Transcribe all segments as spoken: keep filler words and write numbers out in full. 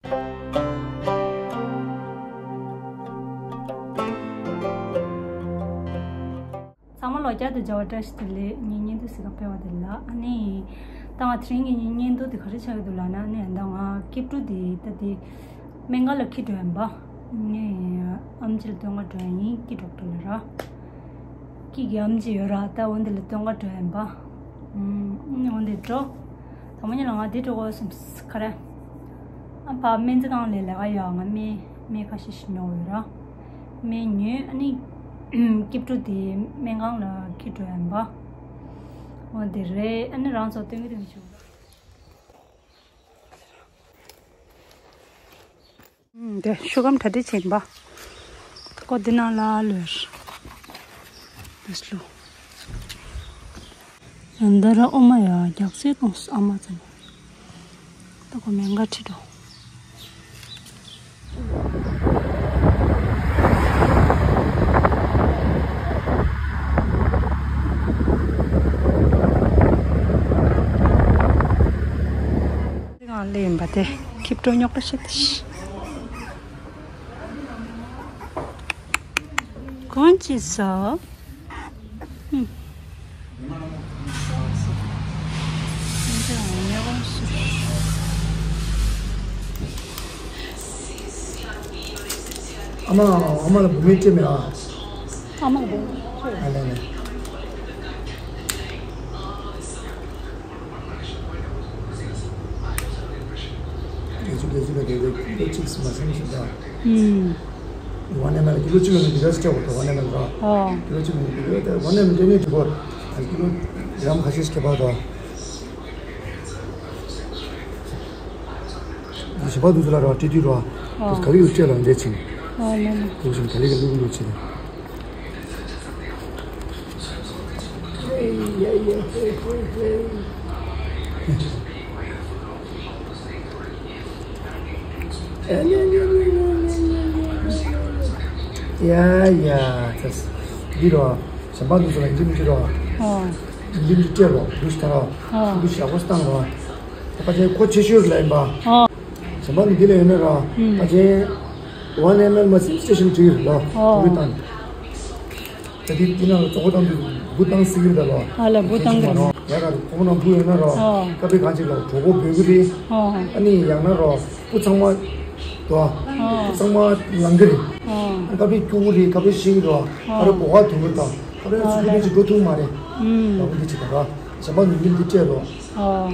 ཚང་མ་ལོ་བརྒྱ་དང་བརྒྱ་པ་བཀྲ་ཤིས་བདེ་ལེགས། ངའི་བརྙན་ཐུང་གཟིགས་ག་ཕེབས་པ་དེ་ལ། ཨ་ནི་ད་ང་དེ་རིང་གི་བརྙན་ཐུང་དེ་ག་རེ་ཆགས་ཀྱི་འདུག་ལབ་ན། ཨ་ནི་ད་ང་སྐྱིབས་ཕྲུག་དེ་ད་དེ་སྨན་ཁང་ལ་འཁྱེར་འགྲོ་ཡིན་པ། ངས་ཨམ་ཆི་ལ་སྟོན་ག་འགྲོ་ཡ་ཡིན། སྐྱིད་ཌོག་ཊར་ལ་ར། སྐྱིད་ཀྱི་ཨམ་ཆི་ཡོད་ར། ད་འོ་འདི་ལ་སྟོན་ག་འགྲོ་ཡ་ཡིན་པ། ཨུམ། འོ་འདི་འགྲོ། དང་པོ་ཉིད་ལ་ང་འདི་འགྲོ་དགོས་བསམ། ག་རེ། ཨ་ཕ་སྨན་རྩིས་ཁང་ལ་ལས་ཀ་ཡོད། ང་སྨན་སྨན་ཁ་ཤས་ཤིག་ཉོ་དགོས་ར། སྨན་ཉོས། ཨ་ནི་སྐྱིབས་ཕྲུག་དེ་སྨན་ཁང་ལ་འཁྱེར་འགྲོ་ཡ་ཡིན་པ། འོ་འདི་རེད། ཨ་ནི་རང་ཚོ་སྟོན་གི་དེ་མི་བྱུང་། ཨུམ། དེ་ཤོག་སྒམ་གྲ་སྒྲིག་བྱེད་པ། ཁོ་འདི་ནང་ལ་ལོས། འདི་སླུ། ཡང་འདི་ར་ཨོ་མ་ཡ་རྒྱགས་སེ་གཏོང་ཨ་མ་ཙམ། ད་ཁོ་མེ་འགའ་ཁྲིད་འགྲོ། ང་ལེན་པ་དེ་ཁྱིམ་སྤྲོ་རྙོག་པ་ཤེས་ཏེ། གོང་ཅི་སོ། ཨ་མ། ཨ་མ་ལ་བུ་མེད་ཅེས་མེད་ཨ། ཨ་མ་ལ་བུ་མེད་ཅེས། ཨ་ལེ་ལེ། དེ་ཚོ་དེ་ཚོ་ལ་དེ་དེ་ཀི་ལོ་གཅིག་སུ་མ་སེམས་སུ་ད། ཨུམ། ཝན་ཨེམ་ཨེལ་ཀི་ལོ་གཅིག་ལ་ནི་དེ་ག་སི་སྤྲད་དགོས་ད། ཝན་ཨེམ་ཨེལ་ར། ཨོ། ཀི་ལོ་གཅིག་ལ་ནི་དེ་ག་ད་ཝན་ཨེམ་ཨེལ་དེ་ནི་དེ་གོ། ཀི་ལོ་གྲམ་ཁ་ཤས་ཁྱད་པར་ད། ཞིམ་པ་འདུག་ཚོ་ལ་ར་ཏི་ཏི་ར། ཨོ། དེ་ག་ལི་ཡོད་ཅེས་ལ་འདས་ཕྱིན། ཨོ་ལེ་ལེ། དེ་བཞིན་ག་ལི་ག་ལུག་ལུག་བྱེད་དེ། ཡ་ཡ། ཙི། འདི་རོ། ཞིམ་པ་འདུག་ཚོ་ལ་འཇིམ་འདི་རོ། ཨོ། འཇིམ་འདི་སྤྲད་རོ། འདུག་ཤི་ཐ་རོ། ཨོ། འདུག་ཤི་ཡག་པོ་སྟངས་རོ། ད་པ་ཅན་ཁོ་ཆེ་ཤོས་ལ་ཡིན་པ། ཨོ། ཞིམ་པ་འདི་ལ་ཡོད་ན་རོ། ཨུམ། པ་ཅན། ཝན་ཨེམ་ཨེལ་མ་སི་སི་ཊེ་ཤན་བྲིས་རོ། ཨོ། འདུག་སྟངས། ད་དེ་དེ་ནང་ལ་གཙོ་བོ་དང་དུ་བུ་བཏང་སྲིད་ཡོད་ད་ལོ། ཨ་ལ་བུ་བཏང་གི་རེད། ཡ་ག་རུ་ཁོང་ནང་བུ་ཡོད་ན་རོ། ཨོ། ཀ་པའི་གང་ཅིག་ལ་གྲོད་ཁོག་འབོད་གི་རེད། ཨོ། ཨ་ནི་ཡང་ན་རོ་བུ་ཚང་མ་དོ། ཨོ། བུ་ཚང་མ་ལང་གི་རེད། ཨོ། ཀ་པའི་སྐྱུ་གི་རེད། ཀ་པའི་ཤི་གི་རོ། ཨོ། ཀ་རུ་གོ་བ་ཐུང་གི་རེད་ད། ཀ་རུ་ཨོ་ཚུགས་ལེ་གི་ཅིག་འགྲོ་ཐུབ་མ་རེད། ཨུམ། ད་བུ་འདི་ཅིག་ད་རོ། ཞིམ་པ་ནུས་ཀྱི་འདི་སྤྲད་རོ། ཨོ།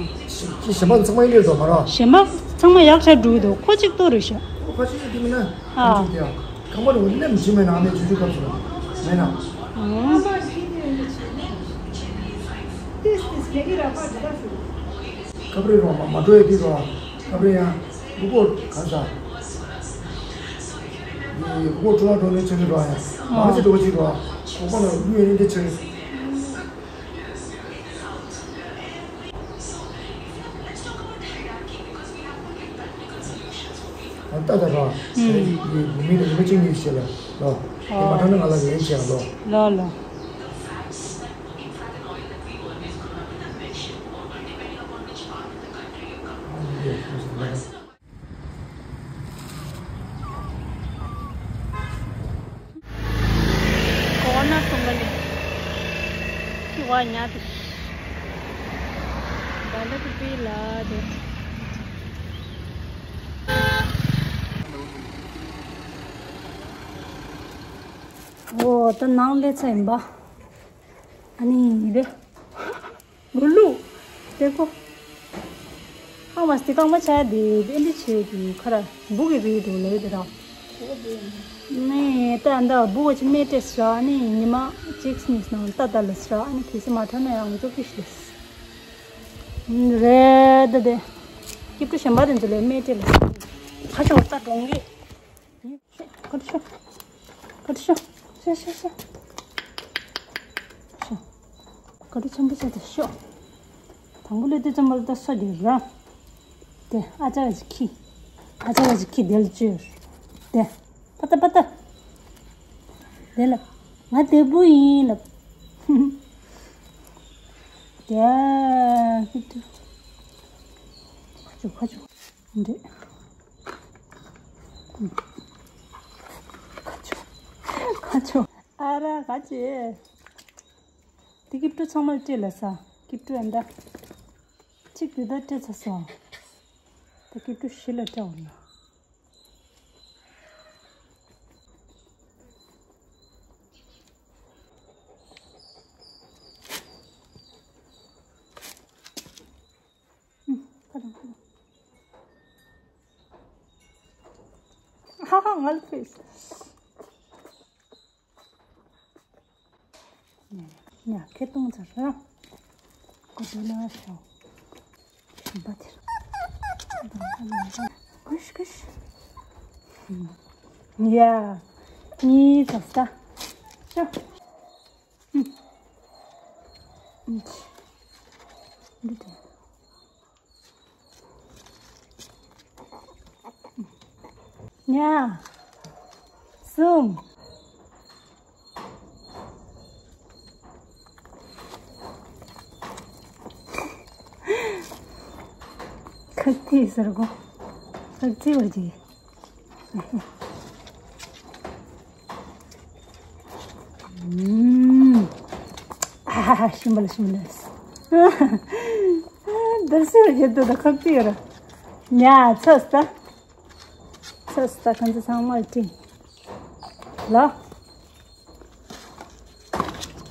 ཞིམ་པ་ཚང་མ་ཡིན་ལེ་དོ་མ་རོ། ཞིམ་པ་ཚང་མ་ཡག་ཆ་འགྲོ་གི་འདུག་ཁོ་གཅིག་ཏོ་རེད་ཤག་ཨོ་ཕ་ཆེ་ཆེ་དེ་མིན་ན། ཨ། ཁང་པ་ལ་ནམ་ཞིག་མེད་ན་ཨ་མའི་ཆུ་ཆུ་སྐབས་སུ་མེད་ན། ཁབ་རེ་རོ་མ་མ་འགྲོ་ཡ་དེ་རོ། ཁབ་རེ་ཡང་སྒོ་སྒོ་ག་ས། སྒོ་སྒོ་ཁྲོ་བ་འགྲོ་ནས་ཆེ་ནས་རོ་ཡ། མ་ཆེ་འགྲོ་ཅིག་རོ། ཁོག་པ་ལ་གཡུ་ཡི་རིན་དེ་ཆེ། ད་ད་ར། ཨུམ། མི་མི་ལ་ཡིན་པ་ཅིག་ནི་ཤེས་ལ་ལོ། ཨོ། མ་ཐང་ན་ང་ལ་ལན་བྱས་ལོ། ལོ་ལོ། གོ་ན་སོང་ག་ལེ། ཁྱི་བ་ཉལ་ཏེ། ད་ལ་ཏི་པི་ལ་དེ། འོ་ད་ནང་ལས་ཚ་ཡིན་པ། ཨ་ནི་རེད། ལུ་ལུ། དེ་ཀོ། ཧ་མ་སྟི་རྐང་པ་ཆ་དེ་དེ་འདི་ཆེ་དུ་ཁ་ར་འབུ་གི་རི་དུ་ལེ་དེ་ར། ནི་ད་འདི་འབུ་ག་ཆི་མེ་ཏེ་སྲ་ནི་ཉི་མ་གཅིག་ནི་སྣང་ད་ད་ལ་སྲ་ནི་ཁེ་སི་མ་ཐོན་ན་ཡང་ཙོ་ཀི་ཤི་ལེ། རེད་དེ་ཀིབ་ཏུ་ཞན་པ་དེ་ཚོ་ལེ་མེ་ཏེ་ལེ། ཁ་ཆོ་ད་གྲོང་གི། ཀ་ཏི་ཤོ། ཀ་ཏི་ཤོ། ཤོ་ཤོ་ཤོ། ཤོ། ཀ་ཏི་ཆེན་པོ་བྱས་ཏེ་ཤོ། དང་པོ་ལས་དུས་ཙམ་པ་ལ་ད་སོ་རྒྱུ་ར། དེ་ཨ་ཅག་གི་ཁྱི། ཨ་ཅག་གི་ཁྱི་དེ་ལ་བཅོས། དེ། པ་ཏ་པ་ཏ། དེ་ལ་ང་དེ་བུ་ཡིན་ལབ། དེ་ཨ་ཁྱི་དུ། ཁ་ཆུ་ཁ་ཆུ། འདི། ཁ་ཆོ། ཁ་ཆོ། ཨ་ར་ག་ཅེ། དེ་སྐྱིབས་ཕྲུག་ཚང་མར་སྤྲད་ལ་ས། སྐྱིབས་ཕྲུག་ཨ་འདྲ། གཅིག་དེ་ད་སྤྲད་ཚར་སོང་། ད་སྐྱིབས་ཕྲུག་བཞི་ལ་སྤྲད་འོང་ན། ཁ་དང་ཁ་དང་། ཧ་ཧ། ང་ལ་ཕེབས། ཉ་ཁེ་གཏོང་ཚར་ར། ཀོ་ཏོ་ལ་ཤོག་ཞིམ་པ་དེར། ཀུཤ་ཀུཤ། ཡ། གཉིས་ཚར་ས། ཤོག་འདི་དེ། ཉ། གསུམ། ཁག་ཐེག་ཟེར་གོ། ཁག་ཐེག་བར་གྱི། ཨ་ཧ་ཧ། ཤིམ་པ་ལ་ཤིམ་པ་ལ། འདིར་སེར་ཡོད་དོ། ད་ཁག་ཏི་ཡོད་ར། ཉ་ཚོས་ད། ཚོས་ད། ཁོང་ཚོ་ཚང་མ་སྤྲད་ལ།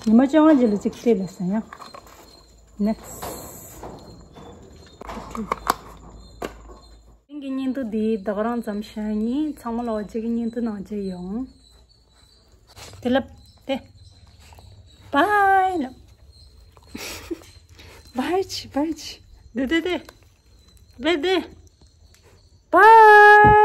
ཉི་མ་བཅོ་ལྔ་རྗེས་ལ་གཅིག་སྤྲད་ལ་ས་ཡང་། ནེགསི། དེང་གི་བརྙན་ཐུང་འདི་ད་ག་རང་ཙམ་བཞག་ཡིན། ཚང་མ་ལ་འོ་ཅིག་གི་བརྙན་ཐུང་ནང་མཇལ་ཡོང་། དེ་ལབ་དེ། བའི་ལབ། བའི་ཆི་བའི་ཆི། དེ་དེ་དེ། བེ་དེ། བའི།